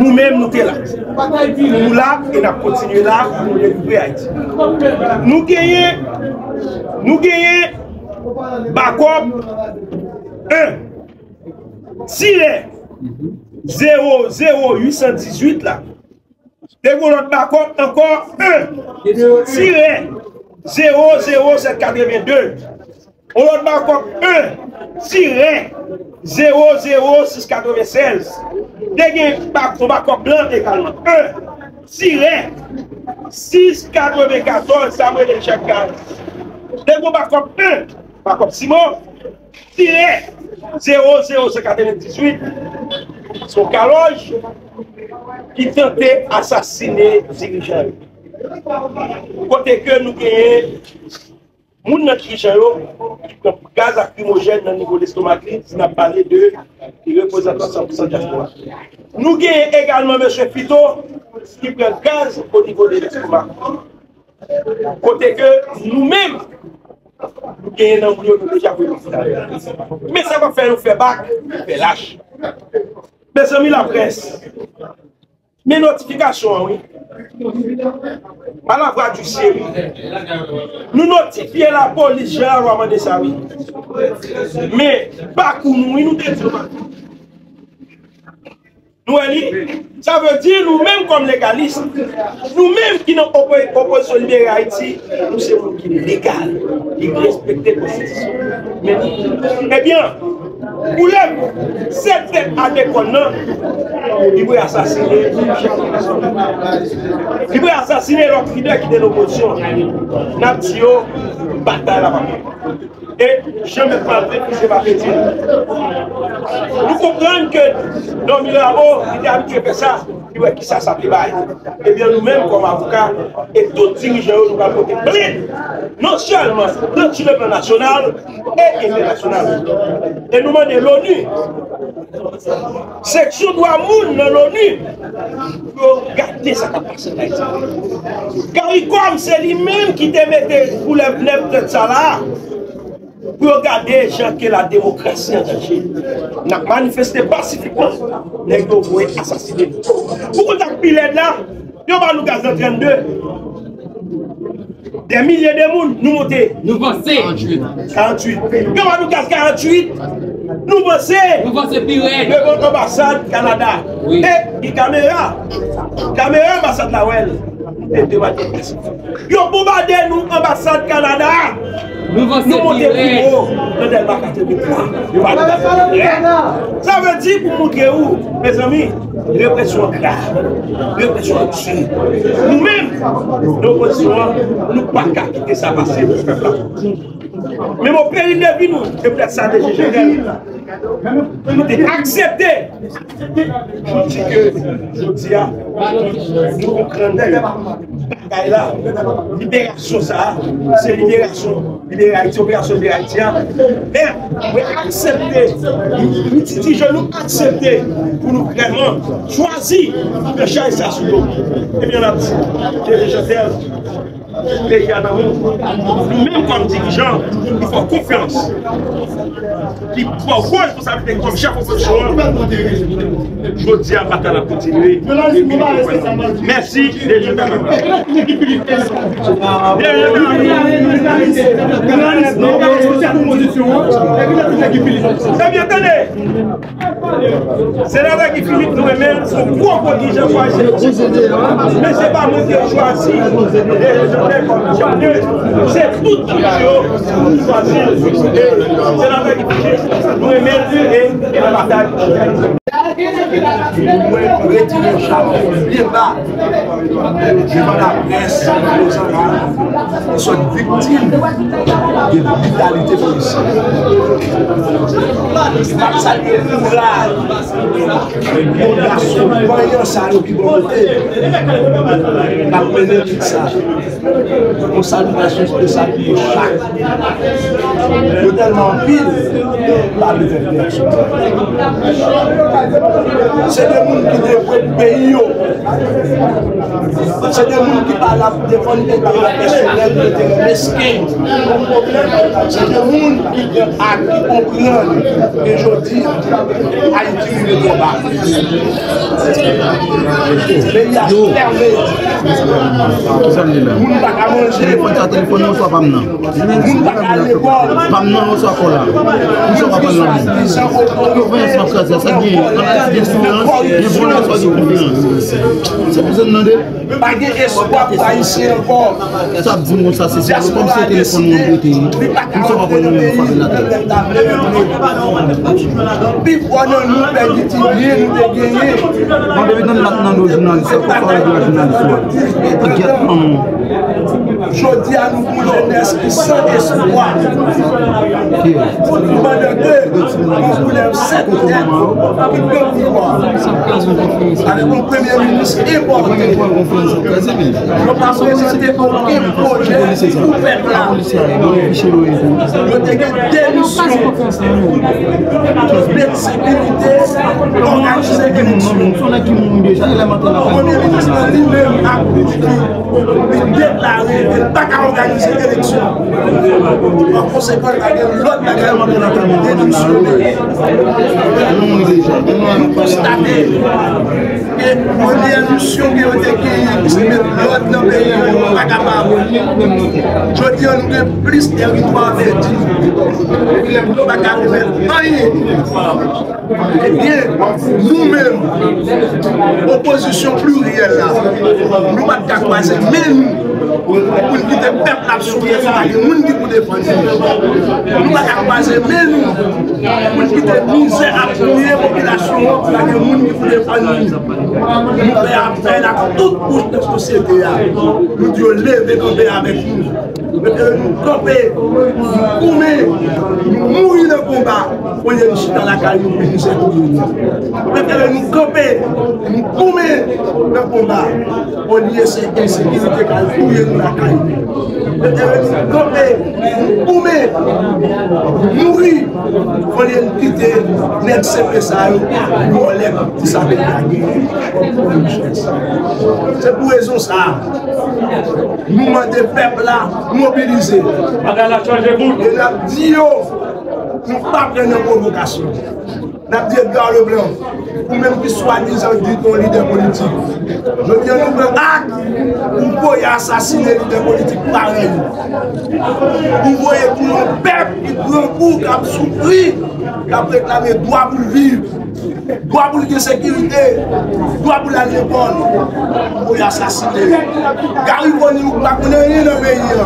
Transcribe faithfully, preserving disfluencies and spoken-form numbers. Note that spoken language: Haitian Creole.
Nou menm, nou te la. Nou la e n ap kontinye la pou nou delivre Ayiti. Nou genyen, nou genyen bakòp en tirè zewo zewo uit san dizuit la. Te gen yon lòt bakòp ankò, en tirè zewo zewo sèt katreven de. Yon lòt bakòp, en tirè zewo zewo sis katreven sèz. Te gen bak-, yon bakòp blan egalman, en tirè sis katreven katòz, sa m rele l chèk kaz. Te gen yon bakòp en, bakòp Simon, tirè zewo zewo sèt katreven dizuit, se yon kalòj ki tante asasine dirijan yo. Kote ke nou genyen moun nan dirijan yo ki pran gaz lakrimojèn nan nivo lestomak li, si n ap pale de reprezantan san pou san dyaspora. Nou genyen egalman mesye Fito ki pran gaz o nivo de lestomak. Kote ke nou menm, nou genyen nan moun yo, nou deja voye lopital. Men sa k ap fè nou fè bak, nou fè lach. Mezanmi laprès, men notifikasyon an, wi. Palavra du ciel, wi. Nou notifye lapolis jan lalwa mande sa, wi. Men, bak ou nou, wi, nou te di nou bak. Nou wè li? Sa vle di nou menm kòm legalis, nou menm ki nan opo-, opozisyon libere Ayiti, nou se moun ki legal, ki respekte konstitisyon. Men, ebyen, pou lè sèt tèt a de kòn nan, li vle asasine, li vle asasine lòt lidè ki te nan opozisyon. N ap di yo, batay la pa fini. E jan mèt Malve, se pa peti. Nou konprann ke Don Mirabeau, li te abitye fè sa, li wè kisa sa te bay. Ebyen, nou menm, kòm avoka, e tout dirijan yo, nou pral pote plent, non sèlman nan, sou le plan nasyonal e entènasyonal. E nou mande Loni, seksyon dwa moun nan Loni, pou yo gade sa k ap pase an Ayiti. Caricom, se li menm ki te mete koulèv nèf tèt sa la, pou yo gade jan ke la demokrasi an danje. N ap manifeste pasifikman, nèg yo voye asasine nou. Pou kontak pi lèd la, yo ba nou gaz nan trannde. Dè milye de moun, nou monte. Nou vanse. Karanntuit. Yo ba nou gaz karanntuit. Nou vanse. Nou vanse pi rèd. Devan anbasad Kanada. Wi. E, gen kamera. Kamera anbasad la wè l. Nou te demantle. Yo bonbade nou anbasad Kanada. Nou vanse pi rèd. Nou monte pi wo nan Dèlma katreventwa. Yo ba nou gaz. Sa vle di pou montre ou, mezanmi, represyon an grav. Represyon an di. Nou menm, nan opozisyon an, nou pa ka kite sa pase pou pèp la. Men bon, peri de vi nou, se poutèt sa, D G Jeantel, nou te aksepte. Jodi ke, jodi a, nou konprann ke bagay la, liberasyon sa a, se liberasyon, libere Ayiti, operasyon libere Ayiti a. Men, mwen aksepte, nou ti, ti jèn nou aksepte pou nou vrèman chwazi pran chay sa sou do. Ebyen, n ap di, D G Jeantel, peyi a nan men w. Nou menm kòm dirijan, nou fè w konfyans. Ki pran responsabilite kòm chèf opozisyon an. Jodi a, batay la ap kontinye. Epi nou konprann. Mèsi, D G Jeantel. D G Jeantel. Ebyen, tande. Senatè Guy Philippe, nou renmen l, se yon gwo, gwo dirijan chwazi. Men se pa mwen ki chwazi dirijan kòm dirijan. Se tout dirijan yo ki chwazi. E Senatè Guy Philippe, nou renmen l e, e nan batay. Mwen retire chal byen ba devan laprès, opozan la, ki sot viktim de britalite polisyè. M ap salye kouraj yon gason vanyan sa yo ki bò kote, k ap mennen lit sa. Yon salitasyon espesyal pou yo chak. Yo tèlman anpil, pa vle fè pèsonn. Se de moun ki devwe pou peyi yo. Se de moun ki pa la pou defann enterè pèsonèl, enterè mesken. Se de moun ki gen ak ki konprann ke jodi a Ayiti rive twò ba. Peyi a fèmen. Moun pa ka manje. Telefòn sa, telefòn nan, oswa pa m nan. Moun pa ka al lekòl. Pa m nan, oswa kò la. Oswa pa pran nan. Yo fè yon kraze, sa gen an Ayiti, gen silans, gen vòlè, oswa gen konfidans. Se pou sa n tande. Pa gen espwa pou Ayisyen ankò. Sa ap di m konsa, se se kòm se telefòn mwen prete. Li pa ka rantre nan peyi. Pi fò nan nou pèdi ti byen nou te genyen. Mwen depi nan lat nan do jounalis, sa fò fò regle jounalis yo. Gyèt manman. Jodi a nou pou jenès ki san espwa. Pandan ke nou pou lèv sèt tèt ki pran pouvwa. Avèk yon premye minis enpòte. Yo pa prezante okenn pwojè pou pèp la. Yo te gen demisyon. Met sekirite, òganize eleksyon. Premye minis lan li menm ak li deklare ke l pa ka òganize eleksyon. An konsekans, pa gen lòt bagay, li demisyone. Nou konstate ke premyè misyon ke yo te genyen, ki se met lòd nan peyi a, yo pa kapab. Jodi a, nou gen plis tèritwa pèdi. Nou pa ka fè anyen. Ebyen, nou menm, opozisyon pliryèl la, nou pa t ka kwaze men nou pou n kite pèp la ap soufri, pa gen moun ki pou defann li. Nou pa ka kwaze men nou pou n kite mizè ap touye popilasyon an, pa gen moun ki pou defann li. Nou fè apèl ak tout kouch de sosyete a. Nou di yo leve kanpe avèk nou. Prefere nou kanpe, nou goumen, nou mouri nan konba, olye nou chita lakay nou pou nou sèvi nou. Prefere nou kanpe, nou goumen nan konba, olye se ensekirite k al touye nou lakay nou. Prefere nou kanpe, nou goumen, mouri, olye nou kite nèg senpe sa yo, vòlè, kòm ti sa peyi a genyen. Se pou rezon sa a, nou mande pèp la mobilize. Bagay la chanje bout. E n ap di yo, nou pa pran nan pwovokasyon. N ap di Edgar Leblanc, ou menm ki swadizan di w lidè politik, jodi a nou pran ak ou voye asasine lidè politik parèy ou. Ou voye pou yon pèp ki grangou, k ap soufri, k ap reklame dwa pou l viv. Dwa pou l gen sekirite, dwa pou l al lekòl, pou y asasine. Garry Conille ou pa konn anyen nan peyi a.